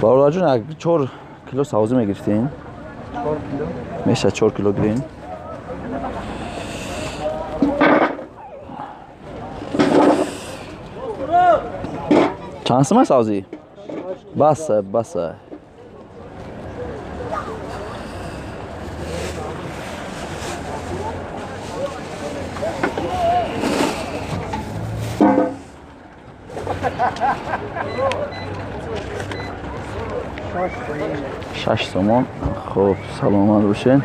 Бародарҷон, як 4 кило савзӣ мегирифтем? 4 кило. Мешавад 4 кило гирем? Чанд сум аст савзӣ? Баса, баса. Шаш сомон. Хуб, саломат бошед.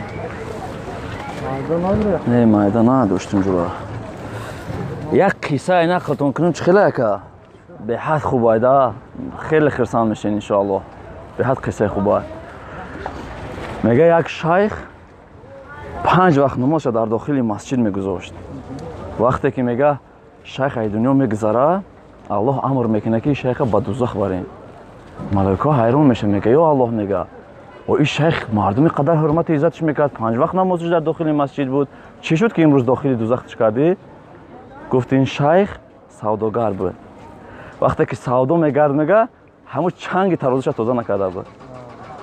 Не, майда надоштем, ҷура. Як қиссае нақлтон кунем, чӣ хеле ака? Беҳад хуб айда, хеле хирсанд мешен, иншоаллоҳ. Беҳад қиссаи хуба. Мега, як шайх 5 вақт намозша дар дохили масҷид мегузошт. Вақте ки, мега, шайх ай дунё мегузара, Аллоҳ амр мекунад, ки шайха ба дузах барем. Малоикаҳо ҳайрон мешаванд, мега: «Ё Аллоҳ, мега, о ин шайх мардуми қадар ҳурмату иззатш мекард, 5 вақт намозиш дар дохили масҷид буд, чӣ шуд, ки имрӯз дохили дузахш кардӣ?» Гуфт: «Ин шайх савдогар буд. Вақте ки савдо мегард, мега, ҳамун чанги тарозуша тоза накарда буд».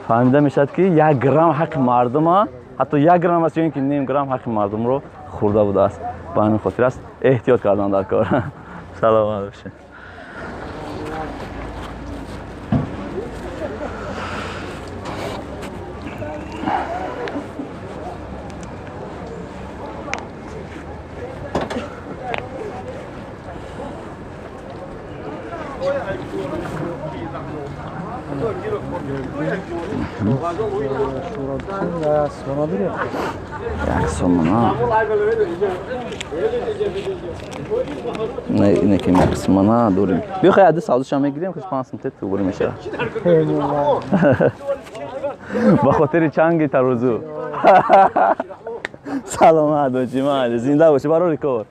Фаҳмида мешавад, ки 1 грамм ҳаққи мардума, ҳатто 1 грамм аст ё ин ки ним грамм ҳаққи мардумро хӯрда будааст. Ба ҳамин хотир аст эҳтиёт кардан дар кор. Саломат бошед. Як сомона. Не, ине ки як сомона дорем. Биё, хай, ади савдошам мегирем, хуш 5 сум тет туғри мешавад. Ба хотири чанги тарозу. Саломат бошӣ, майли, зинда бошӣ, барори кор.